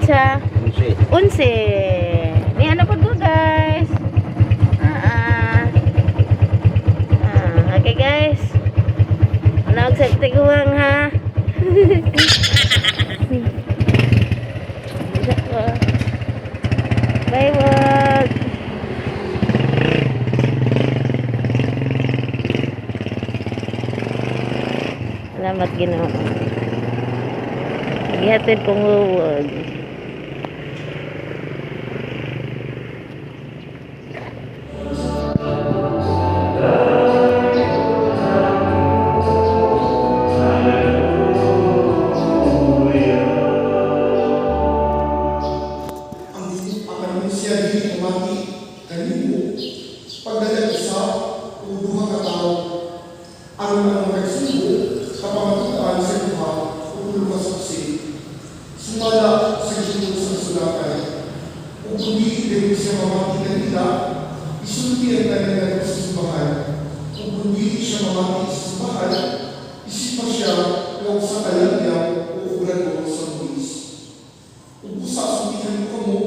Petsa? 11. 11. Ni ano po ko, guys. Ah, ah. Ah, okay, guys. Ano sa tiguang ha? Bye, wag. Salamat, Ginoo. Gihatid kong huwag. Ang anunsya dili mamati kanimo pagdala usa o duha ka tawo aron ang mga kagsubo sa pamatuan sa duha o tulo ka saksi. Sumala sa Ginoo sa kasulatan, ug kung dili gayud siya mamati kanila, isulti ang tanan ngadto sa simbahan, ug kung dili siya mamati sa simbahan, isipa siya nga usa ka langyaw o obrador sa buwis. Ug busa sultihan kamo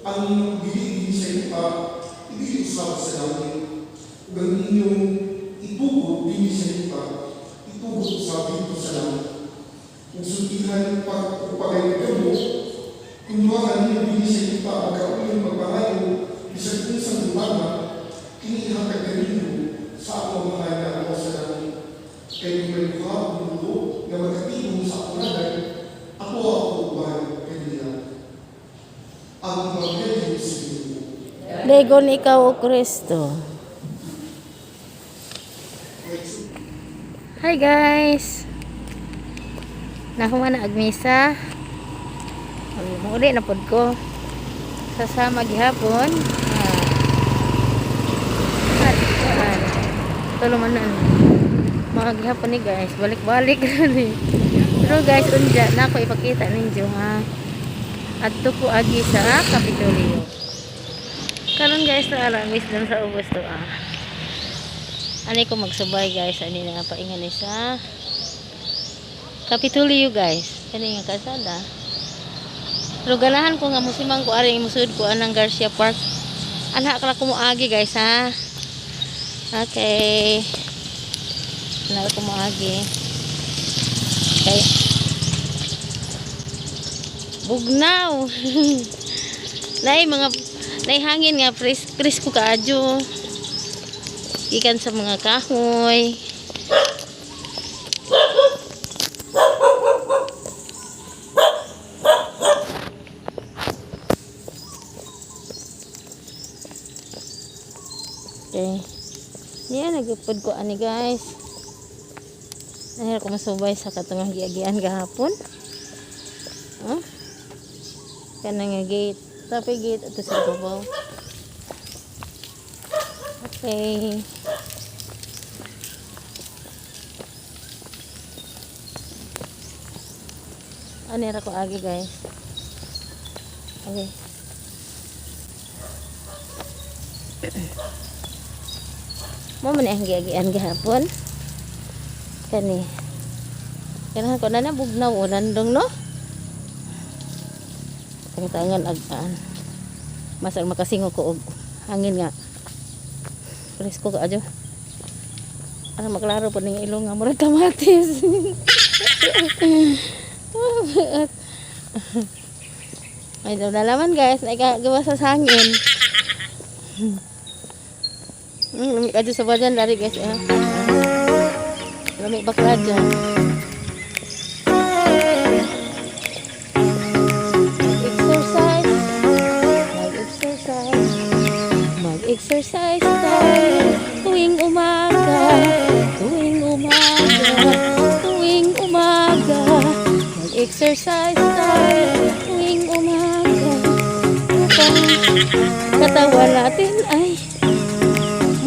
ang inyong dili dinhi sa yuta, idili usab sa langit. Ug ang inyong itugot dinhi sa yuta, itugot usab didto sa langit. Ug sultihan pag ug pagayod kamo, kung duha kaninyo dinhi sa yuta magkauyong magpangayo bisag unsang butanga, kini ihatag kaninyo sa akong Amahan nga naa sa langit. Kay kung may duha o tulo nga magkatibong sa akong ngalan, ako ako uban kanila. Ang Ebanghelyo sa Ginoo. Dayon ikaw, O Kristo. Hi, guys. Nahuman na ag misa. Uli na pod ko. Sasama gihapon. Ah. At, ah, tulo man na. Mga gihapon ni, guys, balik-balik ni. Pero guys, unja na ako ipakita ninyo ha. Adto ko agi sa Kapitolyo. Karon, guys, na wisdom sa ubos to ah. Ani ko magsubay, guys, ani na paingan ni sa Kapitolyo, guys. Kani nga kalsada. Pero ganahan ko nga musimang ko ari musud ko anang Garcia Park. Anha ka ko moagi, guys, ha. Okay. Ana ko moagi. Okay. Bugnaw. Nay mga nay hangin nga fresh presko kaadyo. Gikan sa mga kahoy. Okay. Niya nagipod ko ani, guys. Nahira ko masubay sa katong giagian gahapon. Huh? Kana nga gate. Tapi gate ato sa ibabaw. Okay. Ani ra ko agi, guys. Okay. Mo man ang giagian gahapon. Kani. Kanahan ko na na bugnaw o nandong no. Tangtangan agaan. Mas ang makasingo ko og hangin nga. Presko kaadyo. Ano maklaro po ning ilong nga murag kamatis. May daw nalaman, guys, na gawa sa hangin. Lami ka sa badan lari, guys. Eh. Lami bakla dyan. Mag-exercise. Mag-exercise. Mag-exercise tayo tuwing umaga. Tuwing umaga. Tuwing umaga. Mag-exercise tayo tuwing umaga. Upang katawan natin ay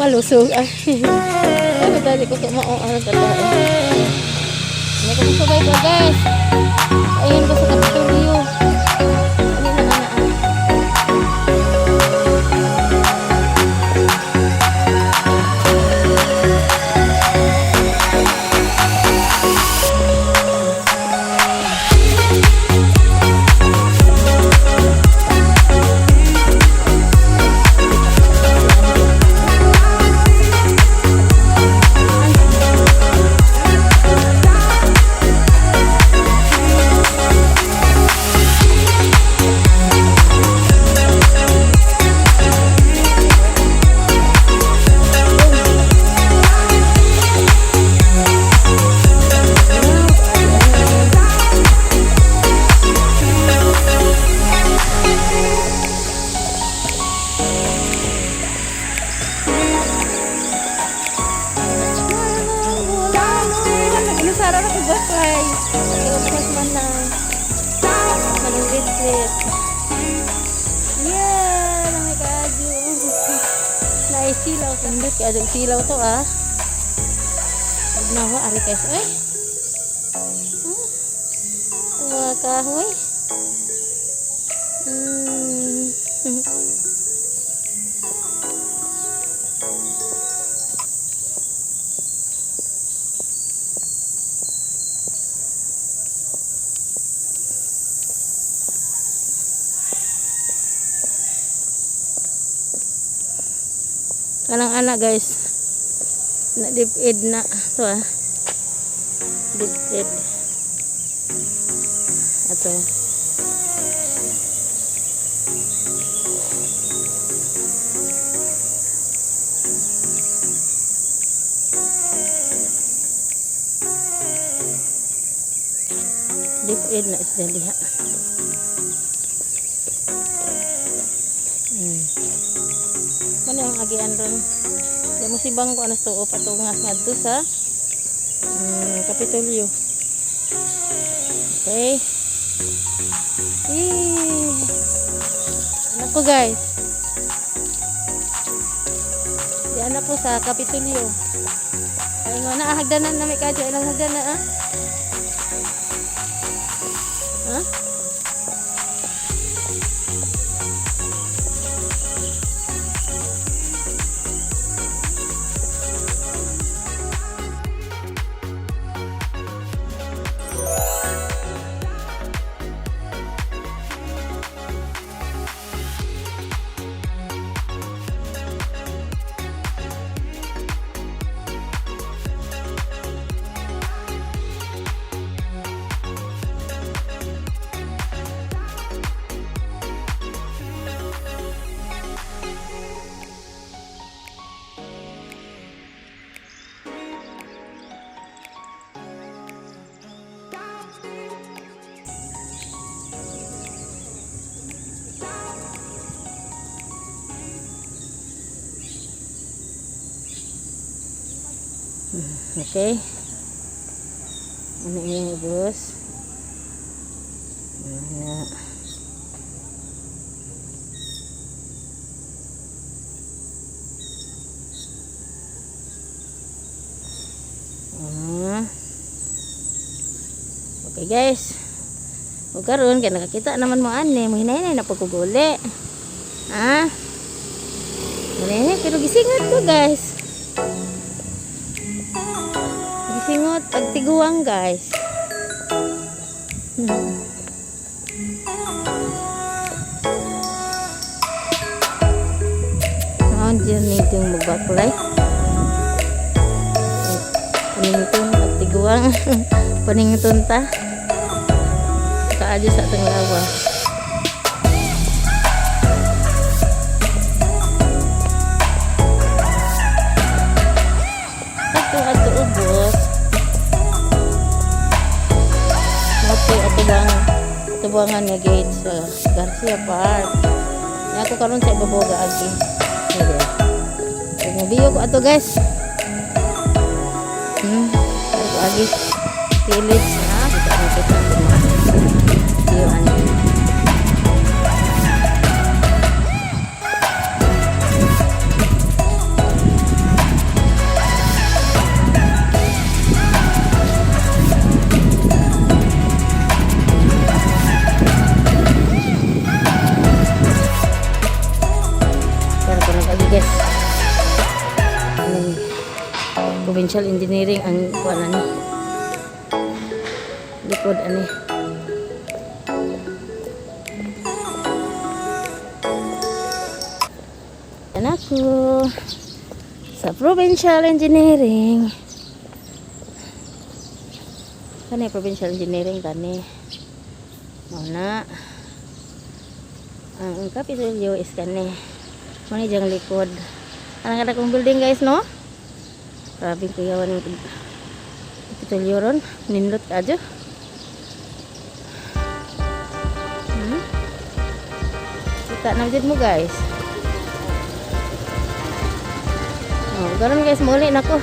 malusog. Ay, ay, madali ko kumao ang katao. Hindi ko masabay ko, guys. Ayun ko sa Kapitolyo. Ano na ana ah. Guys. Kay man lang. Manong retreat. Yeah, lamig kaadyo. Naisilaw sandot kay adong silaw to ah. Nawa ari guys, oy. Ah, ang mga kahoy. Kanang ana guys. Na DepEd na to ah. DepEd. Ato. DepEd na sila diha. Ano ang agian ron? Di mo si bangko anas tuo patungas ngadto sa Kapitolyo. Okay. Eh. Anak ko guys. Di anak ko sa Kapitolyo. Ay nga na hagdanan na may kadyo ilang hagdanan ah. Ha? Okay. Ano yung ubos? Ano. Ah. Okay guys. Ug karon kay nakakita naman mo ani, mo hinay na pagkuguli. Ah. Hinay pero gisingot ko guys. Gisingot pagtiguang guys. Oh, diyan nito yung magbaklay. Panington pagtiguang. Panington ta. Kaadyo sa atong lawa. Ato ato ubos. Mapo ato bang atubangan nga gate sa Garcia Park. Nya ako karon sa ibabaw agi. Sige. Kung mabiyo ko ato guys. Ako agi. Kilid sa kita na kita Biyo ani. Pero ko nag-agi guys. Ang provincial engineering ang kuan ani. Likod ani. Anak ko sa provincial engineering. Kani provincial engineering kani. Mao na. Ang Kapitolyo is kani. Mao ni diyang likod. Anong kada kong building guys no? Grabe kuyawan yung Kapitolyo ron. Nindot kaadyo. Kita na jud mo guys. Oh, karon guys, muli na ko.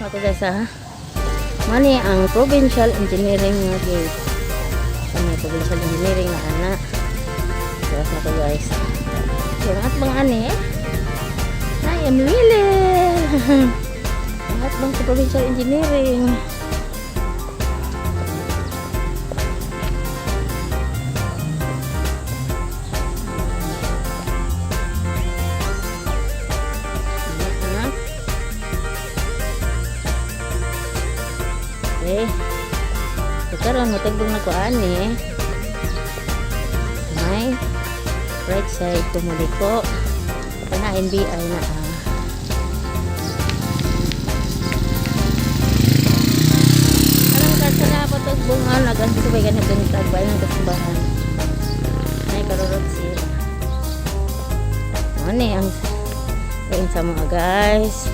Na ko guys ha. Mani ang Provincial Engineering nga gate. Kani Provincial Engineering na ana. Gawas na ko guys. Yung atbang ani eh. I am Lily. Ang atbang sa Provincial Engineering. Anak. Okay. So karon motugtog na ko ani. May right side ko muliko. Kana NBI na ah. Anong kasala patugbong ah, naganti ko ba ganit buntag ba yung kasimbahan. Ay karurot siya. Ano ni ang kain sa mga guys.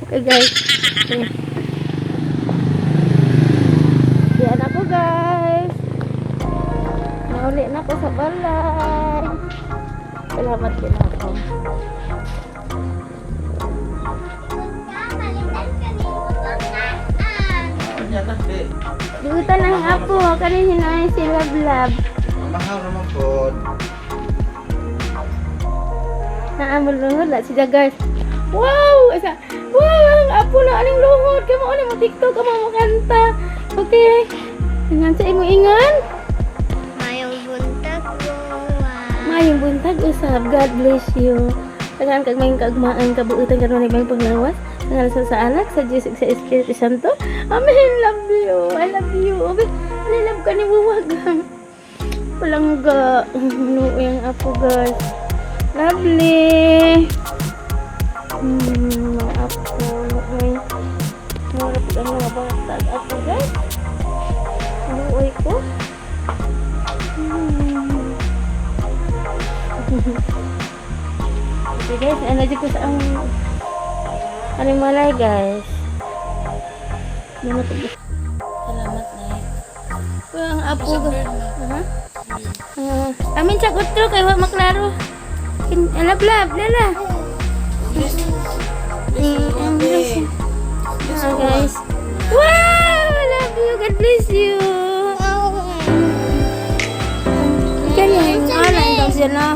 Okay guys. Okay. Diyan ako guys. Nauli na ako sa balay. Salamat din ako. Dutan ang apo, kanin hinay si Love Love. Mahal naman po. Naamol luhod la siya guys. Wow! Asa, wow, ang apo na aning luhod. Kamo ano mo TikTok, kamo mo kanta. Okay. Ingan sa imo ingan. Mayong buntag, Buwa. Mayong buntag usab. God bless you. Tagaan kag mayong kaugmaan kabuutan karon ni mayong panglawas. Sa ngalan sa Anak, sa Diyos ug sa Espiritu Santo. Amen. Love you. I love you. Amen. I love ka ni Buwag. Palangga. Luoy ang apo guys. Lovely. Mga apo. Luoy. Mura pag ano nga bata. Apo guys. Luoy ko. Okay guys, ano dyan ko sa ang animalay guys. Ano to? Salamat na. Kuya ang apo. Ha? Amin sa kutro kay wa maklaro. Love love lala. Ang bless you. Ah, guys. Wow! I love you. God bless you. Ganyan. Ah, nandang sila.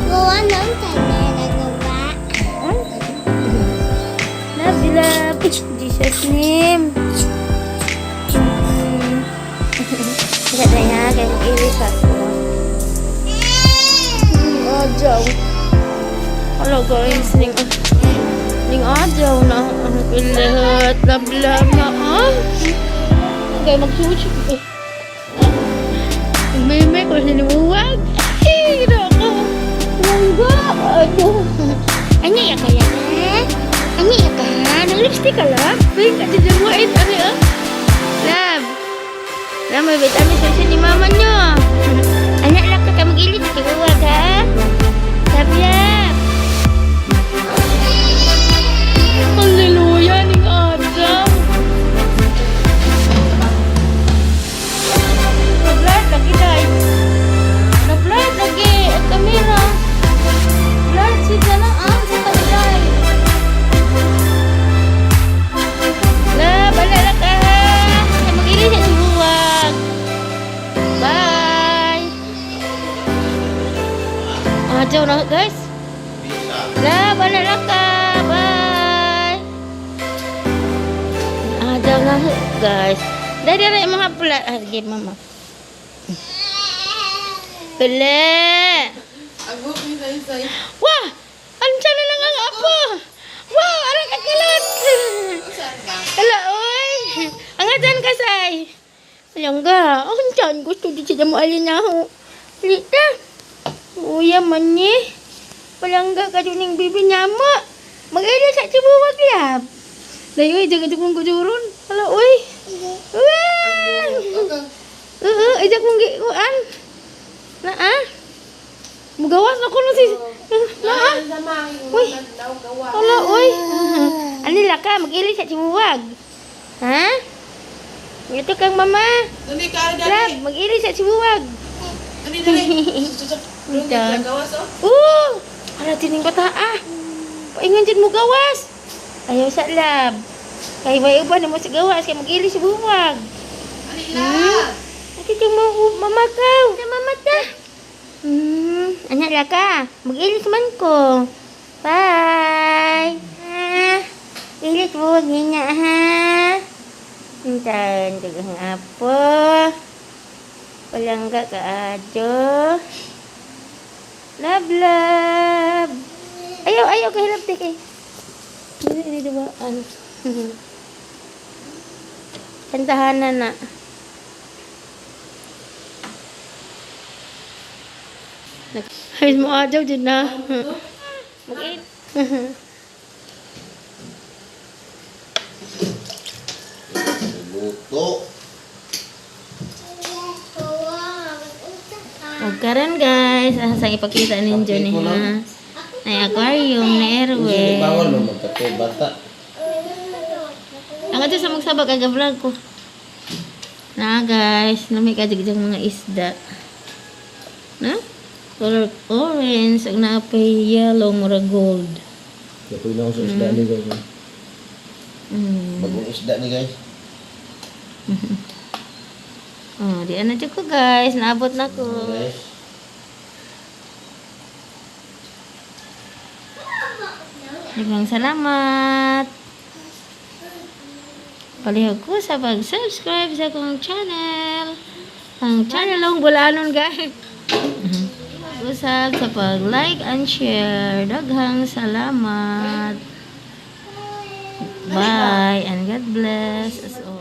Gawa ng tanay na gawa. Love you, love. Jesus name. Kaya na nga, kaya mag-ilis ako. Adyaw. Hello guys, ning adyaw na ang pilit. Love, love na ah. Kaya magsusi ko. May ko sinimuwag. Eh, ako. Langga. Ano? Ano ya kaya na? Ano ya ka? Nang lipstick ka lang? Pink at yung white. Ano ya? Love. Love, may vitamin C ni mama nyo. Anak lang ka mag-ilit. Kibuwag ha? Love, love. Hallelujah, ning Adam. Nag-blur lagi, day. Nag-blur lagi. Ang kamera. Blur siya na ang sa kanilay. La, bala la ka ha. Mag-ilis sa buwag. Bye. Adyaw na guys. La, bala la ka. Bye. Adyaw na guys. Dali na yung mga pula. Ah, sige, mama. Pili. Wah! Andiyan na lang ang apo! Wow! Arang kakalat! Ala, oy! Ang atan ka, say! Alangga, ang tiyan gusto di siya mo alin na ho. Lita! Uya man ni. Palangga ka dun ng bibi niya mo. Mag-ila sa tibuwag lab. Dayo, ay, jaga kong kujuron. Ala, oy! Wah! Oo, ay, jaga kong gikuan. Na, ah? Mugawas na ko no si... Na, ah? Uy! Ala, uy! Ani laka, Ha, mag-ilis sa sibuwag. Ha? Ito kang mama. Dali ka, dali. Love, mag-ilis sa sibuwag. Dali, dali. Sus, Ito. gawas, oh. Oo! Ala, tining bata ah. Paingan dyan mo gawas. Ayaw sa lab. Kay may uban na mo sa gawas, kay mag-ilis sa buwag. Dali, love. Ati kang mama ka. Sa mama ta. Anak la ka. Mag-ilis man ko. Bye. Ah, ilis buwag niya ha. Intan, dagang apo. Palangga ka adyo. Love, love. Ayaw, ayaw, kahilap te kay. Hindi ini duwaan. Kantahan na na. Ay, mo adyaw dyan na. Mag-eat. Luto. Huwag karon guys, asa ipakita ninyo ni ha. Ay aquarium na airway. Bawal mo magkape, bata. Ang ato sa magsabag aga vlog ko. Na guys, nami ka jud mga isda. Na? Color orange, ug naapay yellow mura gold. Kapoy na ako sa isda ni guys. Bagong isda ni guys. Oh, di ana jud ko guys, naabot na ko. Guys. Daghang salamat. Palihog ko sa pag-subscribe sa akong channel. Ang channel ang bulanon guys. Usab sa pag-like and share. Daghang salamat. Bye and God bless us all.